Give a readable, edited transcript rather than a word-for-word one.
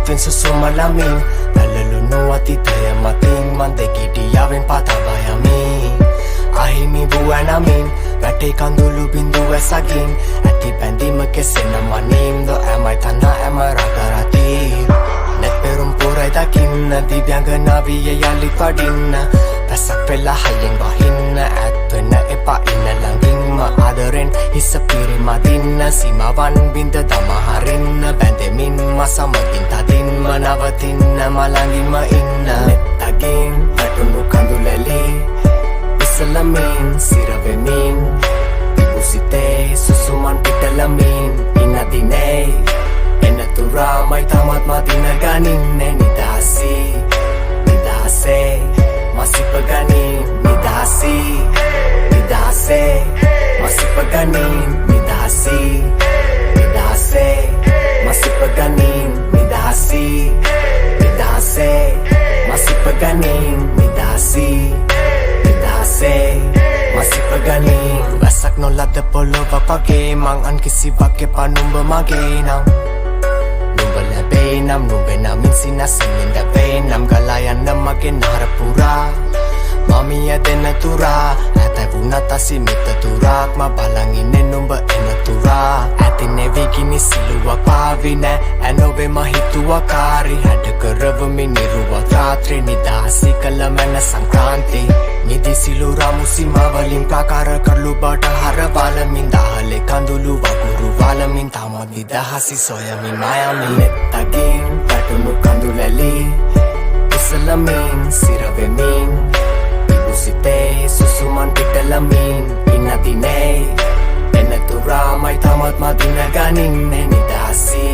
වෙන් සුසුම ලමින් පැලලුණු අතීතය මතින් මන් දෙගිඩියාවෙන් පතවා යමි. අහිමි වූ නමින් වැටේ කඳුළු බිඳු ඇසගින් ඇති බැඳීම කෙසේ නමනීම් ද ඇමයි තන්හා ඇම රාග රති නෙත් පෙරුම් පුරයි දකින්න දිව්‍යංගනාවිය යළිත් වඩින්න වැස්සක් වෙලා හයියෙන් වහින්න ඈත් වෙන්න එපා ඉන්න ළඟින්ම ආදරෙන් හිස පිරිමදින්න සීමාවන් බිඳ දමා හරින්න බැඳෙමින් මා සමගින් තදින්ම නවතින්න මා ළඟින්ම ඉන්න. නෙත්තගින් වැටුණු කඳුලැලි ඉසලමින් සිරවෙමින් තිබු සිතේ සුසුමන් පිටලමින් ඉන දිනේ එනතුරා මයි තාමත් මා දින ගනින්නේ. නිදහසි නිදහසේ මා සිප ගනින්. නිදහසි නිදහසේ මා සිප ගනින්. නිදහසි නිදහසේ මා සිප ගනින්. නිදහසි නිදහසේ මා සිප ගනින්. නිදහසි නිදහසේ මා සිප ගනින්. වැස්සක් නොලද පොළොවක් වගේ මං අන් කිසිවක් එපා. නුඹ මගේ නම් නුඹ ලැබේ නම් නුඹ නමින් සිනසෙමින් දැවේ නම් ගලා යන්න මගේ නහර පුරා මමිය දෙන තුරා ඇතැ වුණත් අසීමිත දුරක් මා බලන් ඉන්නේ නුඹ එන තුරා. ඇති නෙවි ගිනි සිලුවක් පාවි නෑ ඈ නොවේ මා හිතුවකාරි හැඩ කරවමි නිරුවත් රාත්‍රී නිදහසි කළ මැන සංක්‍රාන්ති නිදි සිලු රාමු සීමාවලින් ප්‍රාකාර කරලු බට හරවාලමින් දහලේ කඳුළු වගුරු වාලමින් තාමත් නිදහසි සොයමින් මායමින්. නෙත්තගින් වැටුණු කඳුලැලි ඉසලමින් සිරවෙමින් තිබු සිතේ සුසුමන් පිටලමින් ඉන දිනේ එනතුරා මයි තාමත් මා දින ගනින්නේ. නිදහසි